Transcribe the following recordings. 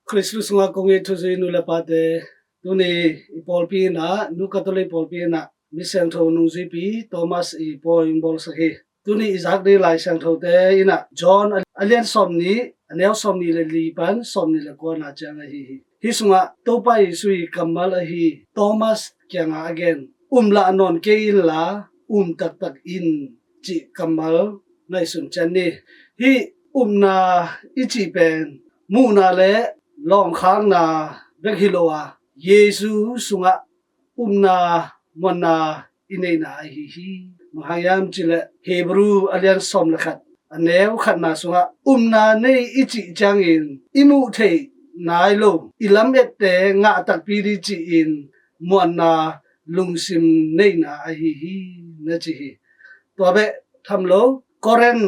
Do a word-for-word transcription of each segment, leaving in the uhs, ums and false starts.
Khristu sungah kong it thuzui nu le pate, tuni i pawlpi in ah, Nu Katolik pawlpi in ah, mi siangtho nungzuipi Thomas i pawi in bawlsak hi. Tuni i zak ding Lai Siangthote in ah, John a lian sawmnih, a neu sawmnih le li pan sawmnih le kuana ciang ahi hi. Hih sungah Topa Jesu i kammal ahi Thomas kiangah a gen, "Um lah nawn kei inla, um taktak in," cih kammal ngaihsun ciat ni. Hih upna i cih pen muhna le lawngkhakna bek hi lo a, Jesu sungah upna, muanna i neihna ahi hi. Bang hang hiam cih leh Hebru a lian sawm le khat, a neu khatna sungah, "Upna nei i cih ciangin i muh theih nai lo i lam ette ngah takpi ding," ci-in muanna, lungsim neihna ahi hi, na ci hi. Tua bek tham lo, Korin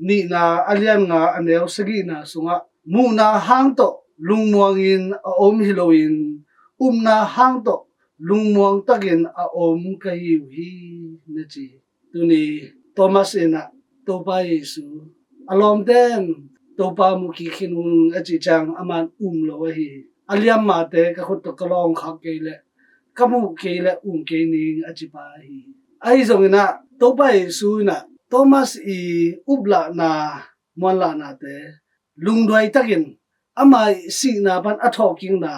nihna a lian nga, a neu sagihna sungah, "Muhna hang tawh lungmuangin a om hi loin, upna hang tawh lungmuang takin a om ka hi uh hi," na ci hi. Tuni Thomas in ah Topa Jesu, a lawmten, "Topa, mu kik khin ung," a cih ciang aman um lo ahi hi. A liammate ka khut tawh ka lawngkhak kei leh, ka muh kei leh um kei ning, a cipa ahi hi. Ahi zongin ah Topa Jesu in ah Thomas i uplahna, muanlahnate lungduai takin ama i sihna pan a thawhkikna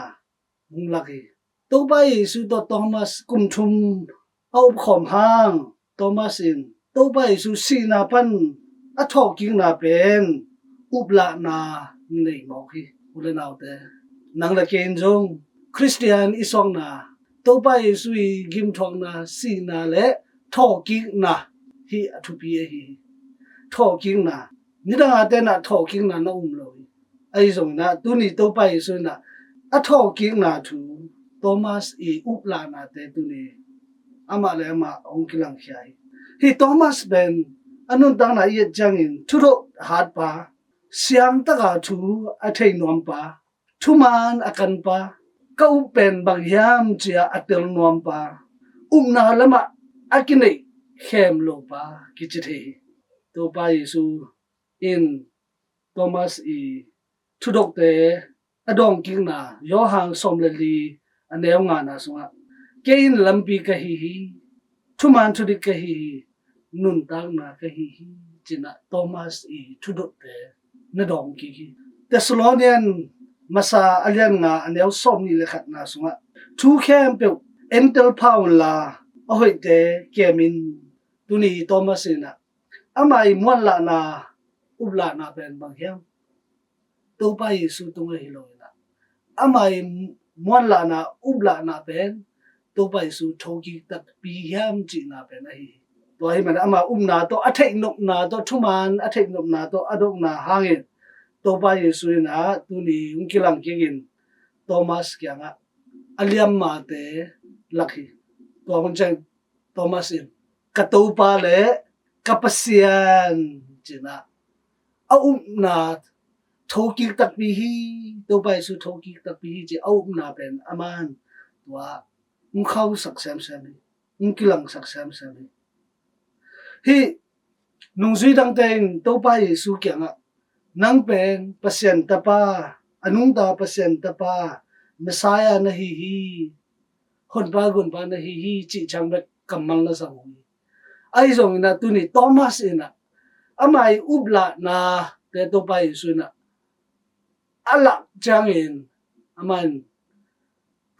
hong lak hi. Topa Jesu tawh Thomas kum thum a upkhawm hang, Thomas in Topa Jesu sihna pan a thawhkikna pen uplahna nei mawk hi. U le naute, nang le kei in zong Khristian i suakna, Topa Jesu i gimthuakna, sihna le thawhkikna hi a thupi ahi hi. Thawhkikna, nidang a te in ah thawhkikna na um lo hi. Ahi zongin ah tuni Topa Jesu in ah a thawhkikna thu, Thomas i uplahnate tuni amah le amah hong kilangkhia hi. Hih Thomas pen a nuntakna i et ciangin thudot hatpa, siangtaka thu a thei nuampa, thuman a kanpa, ka up pen bang hiam ci-a a tel nuampa, upna lamah a kineih khem lopa kici thei hi. Topa Jesu in Thomas i thudokte a dawngkikna, Johan sawm le li, a neu ngana sungah, "Kei in lampi ka hi hi, thuman thudik ka hi hi, nuntakna ka hi hi," ci-in ah Thomas i thudotte na dawngkik hi. Thessalonian masa a lian nga, a neu sawmnih le khatna sungah, "Thu khempeuh entel pha unla, a hoihte kem in." Tuni Thomas in ah ama i muanlahna, uplahna pen bang hiam? Topa Jesu tung ahi loin ah, ama i muanlahna, uplahna pen Topa Jesu thokik takpi hiam cihna pen ahi hi. Tua ahih manin ama upna tawh, a theihnopna tawh, thuman a theihnopna tawh a dokna hangin Topa Jesu in ah tuni hong kilang kikin Thomas kiangah a liammate lak hi. Tua hun ciang Thomas in, "Ka Topa le ka Pasian," ci-in ah a upna thokik takpi hi, Topa Jesu thokik takpi hi ci-a a upna pen aman tua hong khausak semsem hi, hong kilangsak semsem hi. Hih nungzui dangte in Topa Jesu kiangah, "Nang pen Pasian Tapa, a nungta Pasian Tapa, Messiah na hi hi, Honpa Gunpa na hi hi," cih ciang bek kammal na zang uh hi. Ahi zongin ah tuni Thomas in ah ama i uplahnate Topa Jesu in ah a lak ciangin aman,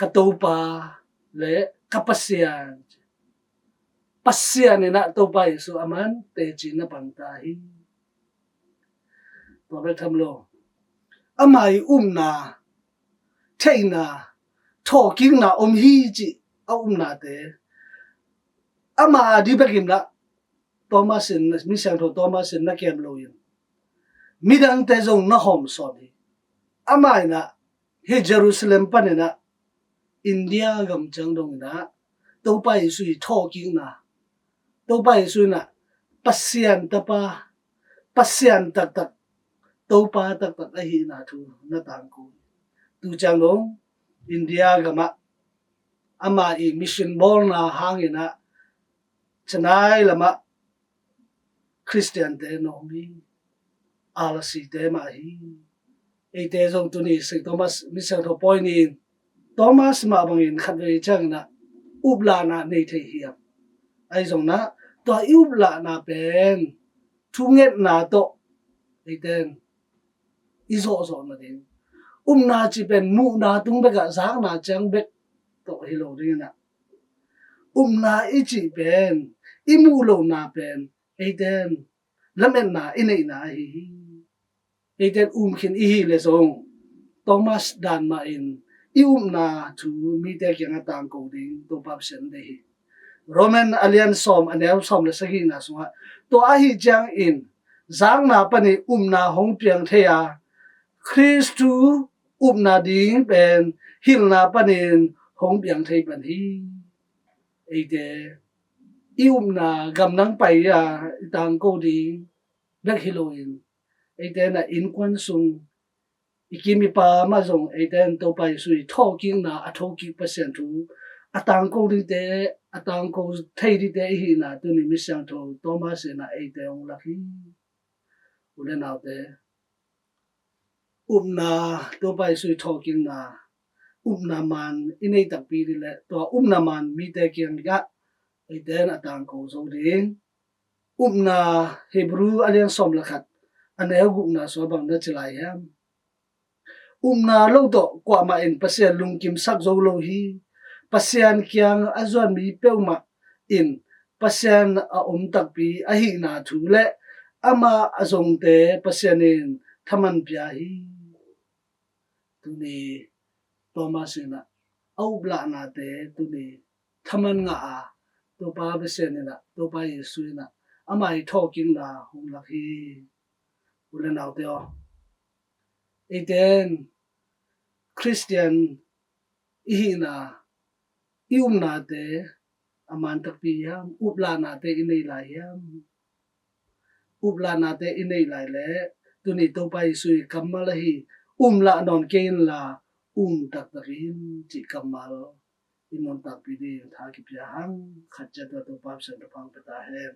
"Ka Topa le ka Pasian," Pasian in ah Topa Jesu aman teci na pangta hi. Tua bek tham lo, ama i upna, theihna, thawhkikna om hi cih a upnate, ama a ding bekin ah Thomas in, mi siangtho Thomas in na kem loin midangte zong na hawmsawn hi. Ama in ah hih Jerusalem panin ah India gam ciang dongin ah Topa Jesu i thawhkikna, Topa Jesu in ah Pasian Tapa, Pasian taktak, Topa taktak ahihna thu na tangko hi. Tu ciang dong India gamah ama i mission bawlna hangin ah Chennai lamah Khristiante na om hi. Alasite mah hi. Eite zong tuni St. Thomas Misiangtho pawi ni-in Thomas mah bangin khatvei ciangin ah uplahna nei thei hiam? Ahi zongin ah tua i uplahna pen thungetna tawh eite in i zawhzawh nading. Upna cih pen muhna tung bekah zakna ciang bek tawh hi lo dingin ah upna i cih pen i muh lohna pen eite in lametna i neihna ahi hi. Eite in um khin i hih leh zong Thomas dan mahin i upna thu mite kiangah tangko ding Topa Pasian deih hi. Roman a lian sawm a neu sawm le sagihna sungah tua ahi ciangin zakna panin upna hong piang thei a, Khristu upna ding pen hilhna panin hong piang thei pan hi. Eite i upna gamdang pai a i tangko ding bek hi loin eite in ah innkuan sung i kim i pam ah zong eite in Topa Jesu i thawhkikna a thokik Pasian thu a tangko dingte, a tangko thei dingte i hihna tuni Misiangtho Thomas in ah eite hong lak hi. U le naute, upna, Topa Jesu i thawhkikna upna maan i nei takpi ding le tua upna maan mite kiangah eite in a tangko zo ding. Upna, Hebru a lian sawm le khat a neu gukna sungah bang na ci lai hiam? Upna lo tawh kuamah in Pasian lungkimsak zo lo hi. Pasian kiang a zuan mi peuhmah in Pasian a om takpi ahihna thu le amah a zongte Pasian in thaman pia hi. Tuni Thomas in ah a uplahnate tuni thaman ngah a, Topa Pasian in ah, Topa Jesu in ah ama i thawhkikna hong lak hi. U le naute aw, eite in Khristian i hihna, i upnate a maan takpi hiam? Uplahnate i nei lai hiam? Uplahnate i nei lai leh tuni Topa Jesu i kammal ahi, um lah nawn kei inla um taktak in cih kammal i nuntakpih ding tha kipia hang. Khat ciat tua Topa Pasian thupha hong pia ta hen.